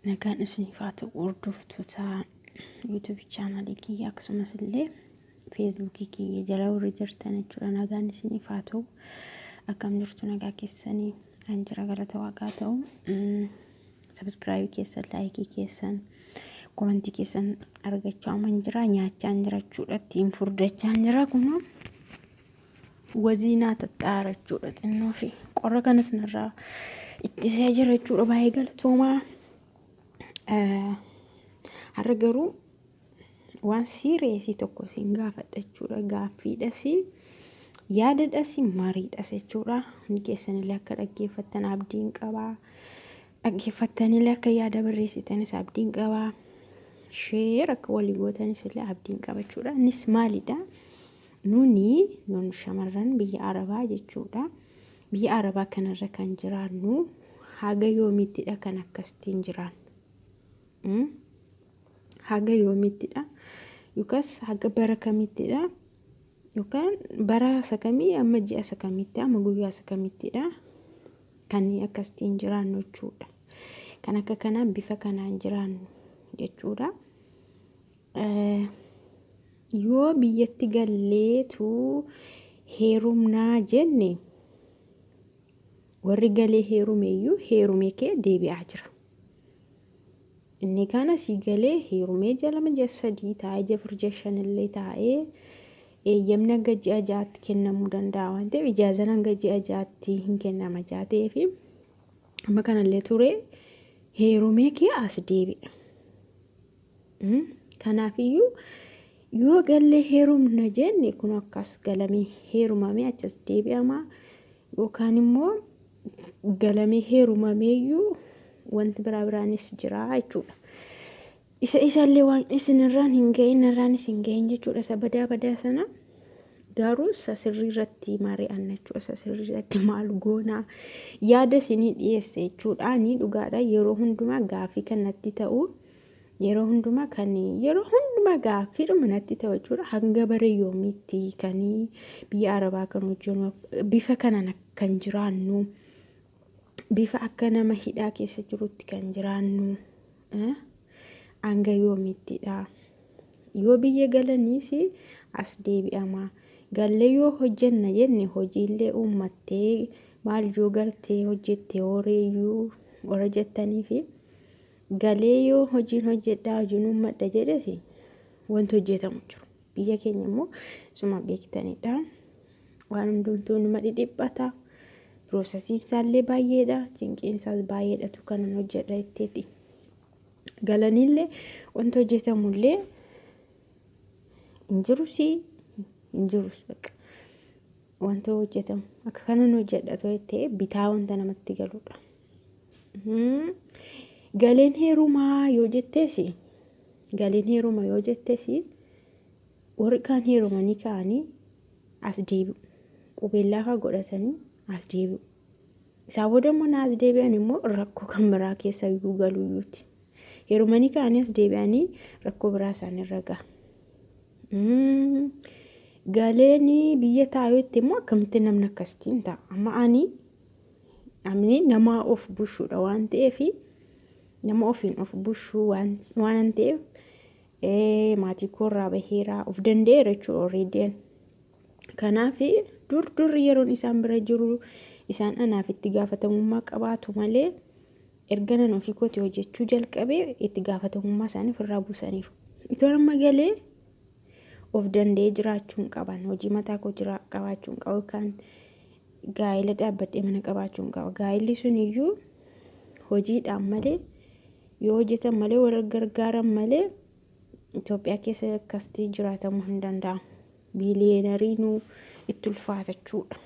Nagaan isiniif haa ta'u hordoftoota YouTube chaanalii kiyya akkasumas illee Feesbuukii kiyya jala warri jirtan jechuudha. Nagaan isiniif haa ta'u. Akkam jirtu, nagaa keessanii? An jira, galata waaqaa ta'u. Subscribe keessan, like keessan, comment keessan argachaa amman jira, nyaachaa jira jechuudha. Ittiin furdachaa jira, kunoo waziinaa tattaara jechuudha, xinnoo fi qorra kanas narraa ittisee jira jechuudha. Baay'ee galatoomaa. Har'a garuu waan serious tokko isin gaafadha jechuudha. Gaaffiidhas, yaadadhas, mariidhas jechuudha. Hundi keessanillee akka dhaggeeffattan abdiin qabaa. Dhaggeeffattanillee akka yaada barreessitanis abdiin qabaa. Share akka walii gootanis illee abdiin qaba jechuudha. Innis maalidha? Nuni nun shamarran biyya Arabaa jechuudha. Biyya Arabaa kanarra kan jiraannu haga yoomiittidha kan akkasitiin jiraannu? Haga yoomiittidha? Yookaas haga bara kamiittidha? Yookaan bara isa kamii, amma ji'a isa kamiitti, amma guyyaa isa kamiittidha kan akkasitiin jiraannu jechuudha? Kan akka kanaan bifa kanaan jiraannu jechuudha. Yoo biyyatti galleetu heerumnaa jenne, warri galee heerumeeyyuu heerumee kee deebi'aa jira. Inni kaan asii galee heerumee ji'a 2, ji'a 3 taa'ee, ji'a 4, ji'a 5 illee taa'ee, eeyyamni hanga ji'a 6tti kennamuu danda'a waan ta'eef, ijaazaan hanga ji'a 6tti hin kennama jaa ta'eef, amma kanallee ture heerumee kee as deebi'a. Kanaafiyyuu yoo gallee heerumna jenne, kun akkas galamee heerumamee achas deebi'ama, yookaan immoo galamee heerumameeyyuu wanti biraa biraanis jira jechuudha. Isa isallee waan isinirraan hin ga'in, irraanis hin ga'in jechuudha. Isa badaa badaa sana garuu isa sirrii irratti mari'anna jechuudha. Isa sirrii irratti maal goonaa yaada isinii dhiyeesse jechuudha. Ani dhugaadha, yeroo hundumaa gaaffii kan natti ta'u, yeroo hundumaa kan yeroo hundumaa gaaffiidhuma natti ta'u jechuudha. Hanga bara yoomiitti kan biyya Arabaa kan hojjennu, bifa kanaan kan jiraannu, bifa akka nama hidhaa keessa jirutti kan jiraannu hanga yoomiittidha? Yoo biyya galaniis as deebi'ama. Gallee yoo hojjenna jenne, hojiillee uummattee maal yoo galtee hojjette horeeyyuu warra jettanii fi galee yoo hojiin hojjedhaa, hojiin uummadha jedhes, wanti hojjetamu jiru. Biyya keenya immoo suma beektanidha. Waan hundumtuu numa dhidhiphata. Processiin isaallee baay'eedha. Cinqiin isaas baay'eedhatu kanan hojjedha jetteeti. Galaniillee wanti hojjetamullee hin jirus, hin jirus bakka. Wanta hojjetamu akka kanan hojjedha jettee bitaa wanta namatti galudha. Galeen heerumaa yoo jettees, galeen heeruma yoo jettees, warri kaan heerumanii ka'anii as deebi'u. Qubeellaa fa'aa godhatanii as deebi'u. Isaa booda immoo na as deebi'an immoo rakkoo kan biraa keessa iyyuu galuuyyuuti. Heerumanii ka'anii as deebi'anii rakkoo biraa isaanirra gaha. Galeen biyya taa'utti immoo akkamitti namni akkasitiin ta'a? Amma ani namni nama of bushuudha waan ta'eef, nama ofiin of bushuu waan ta'eef, maatii koorraa baheeraa of danda'eera jechuudha already. Kanaaf dur dur yeroon isaan bira jiru isaan anaaf itti gaafatamummaa qabaatu malee, erga nan ofii kootii hojjechuu jalqabee itti gaafatamummaa isaanii ofirraa buusaniiru. Itoo amma galee of danda'ee jiraachuu hin qaban, hojii mataa koo qabaachuu hin qabu, kan gaa'ela dhaabbadhee mana qabaachuu hin qaba. Gaa'elli sun iyyuu hojiidhaan malee, yoo hojjetan malee, warra gargaaran malee, Itoophiyaa keessa akkasitti jiraatamuu hin danda'amu. Billionaireiinuu itti ulfaata jechuudha.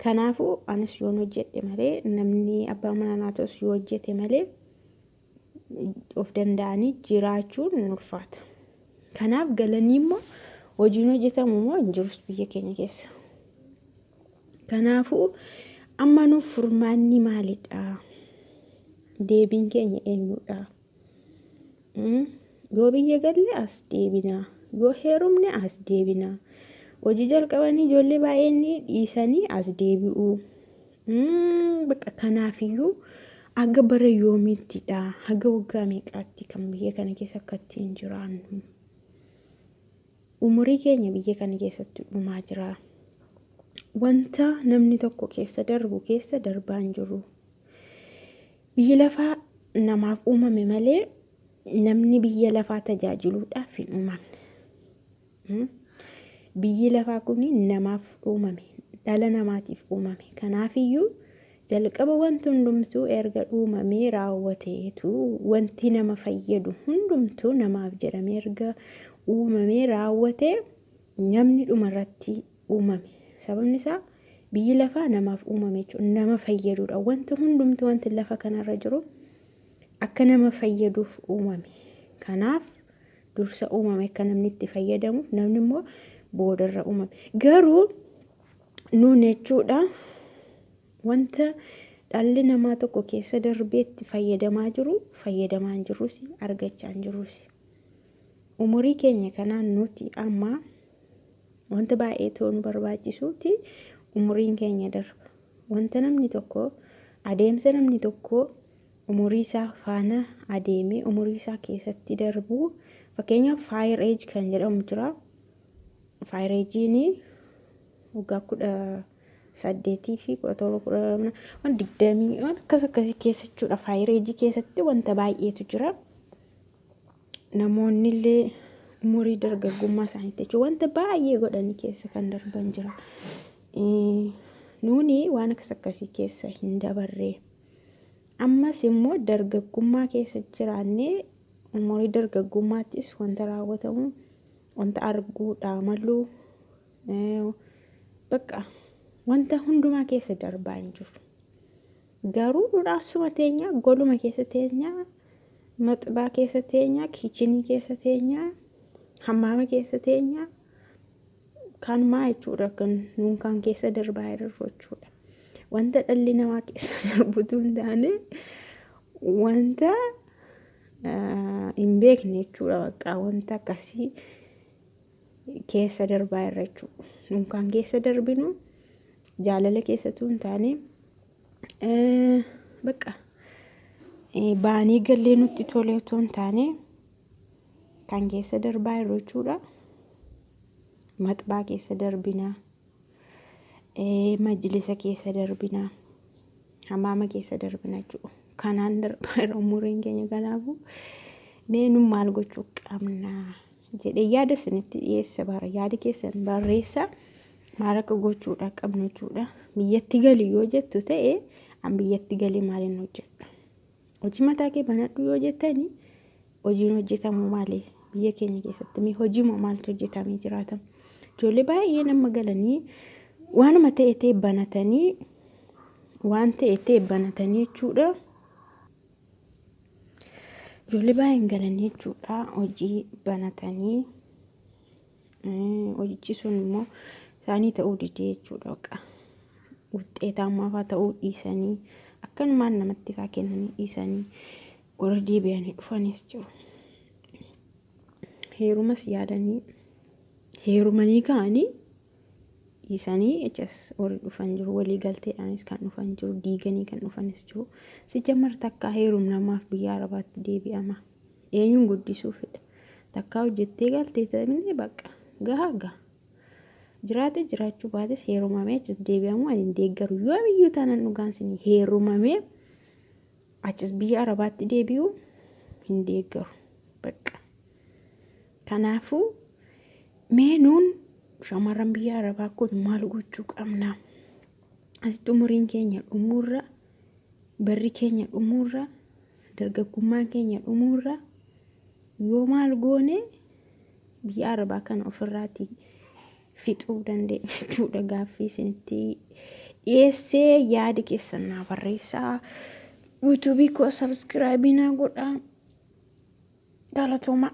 Kanaafuu anis yoon hojjedhe malee, namni abbaa manaa naa ta'us yoo hojjete malee, of danda'anii jiraachuun ni ulfaata. Kanaaf galanii immoo hojiin hojjetamu immoo hin jirus biyya keenya keessa. Kanaafuu amma nuuf furmaanni maalidha? Deebiin keenya eenyudha? Yoo biyya galle as deebinaa. Yoo heerumne as deebinaa. Hojii jalqabanii ijoollee baay'een dhiisanii as deebi'u. Bakka kanaafiyyuu Haga bara yoomiittidha? Haga waggaa meeqaatti kan biyya kana keessa akka ittiin jiraannu? Umurii keenya biyya kana keessatti dhumaa jira. Wanta namni tokko keessa darbu keessa darbaa hin jiru. Biyyi lafaa namaaf uumame malee namni biyya lafaa tajaajiluudhaaf hin uumamne. Biyyi lafaa kun namaaf uumame, dhala namaatiif uumame. Kanaafiyyuu jalqaba wanti hundumtuu erga uumamee raawwateetu wanti nama fayyadu hundumtuu namaaf jedhamee erga uumamee raawwatee namni dhumarratti uumame. Sababni isaa biyyi lafaa namaaf uumame jechuudha. Nama fayyadudha. Wanti hundumtuu wanti lafa kanarra jiru akka nama fayyaduuf uumame. Kanaaf dursa uumame akka namni itti fayyadamuuf namni immoo boodarra uumame. Garuu nuun jechuudha wanta dhalli namaa tokko keessa darbee itti fayyadamaa jiru fayyadamaa hin jirrus argachaa hin jirrus. Umurii keenya kanaan nuti amma wanta baay'ee ta'uu nu barbaachisuuti umuriin keenya darba. Wanta namni tokko adeemsa namni tokko umurii isaa faana adeemee umurii isaa keessatti darbu fakkeenyaaf fire age kan jedhamu jira. Fire age'n waggaa 18 fi 17 waan 20 waan akkas akkasii keessa jechuudha. Fire age keessatti wanta baay'eetu jira. Namoonni illee umurii dargaggummaa isaaniitti jechuudha wanta baay'ee godhanii keessa kan darban jira. Nuuni waan akkas akkasii keessa hin dabarre. Ammas immoo dargaggummaa keessa jiraannee umurii dargaggummaattis wanta raawwatamu wanta arguudhaa malu bakka wanta hundumaa keessa darbaa hin jiru. Garuu dhudhaasuma teenya goluma keessa teenya maxbaa keessa teenya kitchen keessa teenya hammaama keessa teenya kanumaa jechuudha kan nuun kan keessa darbaa jirru jechuudha. Wanta dhalli namaa keessa darbutu hin taane wanta hin beekne jechuudha bakka wanta akkasii keessa darbaa jirra jechuudha. Nuun kan keessa darbinu jaalala keessattuu hin taane bakka baanii gallee nutti tolee otoo hin taane kan keessa darbaa jirru jechuudha. Maxbaa keessa darbinaa, majlisa keessa darbinaa, hamaama keessa darbina jechuudha. Kanaan darbaa jira umuriin keenya kanaafuu mee nu maal gochuu qabna jedhee yaada isinitti dhiyeessa bara yaada keessan barreessa maal akka gochuudha qabnu jechuudha. Biyyatti gali yoo jettu ta'e an biyyatti galee maaliin hojjedha? Hojii mataa kee banadhu yoo jettani hojiin hojjetamu maali? Biyya keenya keessatti mee hojii moo maaltu hojjetamee jiraatama? Ijoollee baay'een amma galanii waanuma ta'e ta'e banatanii waan ta'e ta'e banatanii jechuudha. Ijoollee baay'een galanii jechuudha hojii banatanii hojichi sun immoo isaanii ta'uu didee jechuudha baqa. Wuxxeetammaa fa'aa ta'uu dhiisanii akkanumaan namatti fa'aa kennanii dhiisanii warra deebi'anii dhufanis jiru. Heerumas yaadanii heerumanii ka'anii dhiisanii achas warri dhufan jiru. Walii galteedhaanis kan dhufan jiru. Diiganii kan dhufanis jiru. Sijjamar takkaa heerumnamaaf biyya Arabaatti deebi'ama. Eenyuun guddisuu fedha? Takkaa hojjettee galtee ta'e bakka gahaa gaha. Jiraate jiraachuu baates heerumamee achas deebi'amuu ani hin deeggaru. Yoomiyyuu taanaan dhugaan isin heerumamee achas biyya Arabaatti deebi'uu hin deeggaru. Bakka. Kanaafuu mee nuun shamarran biyya Arabaa kun maal gochuu qabna? Asitti umuriin keenya dhumuurra, barri keenya dhumuurra, dargaggummaan keenya dhumuurra yoo maal goone biyya Arabaa kana ofirraatii fixuu dandeenya jechuudha gaaffii isinitti dhiyeessee yaada keessan naa barreessaa. YouTubeii koo subscribe naa godhaa. Galatoomaa.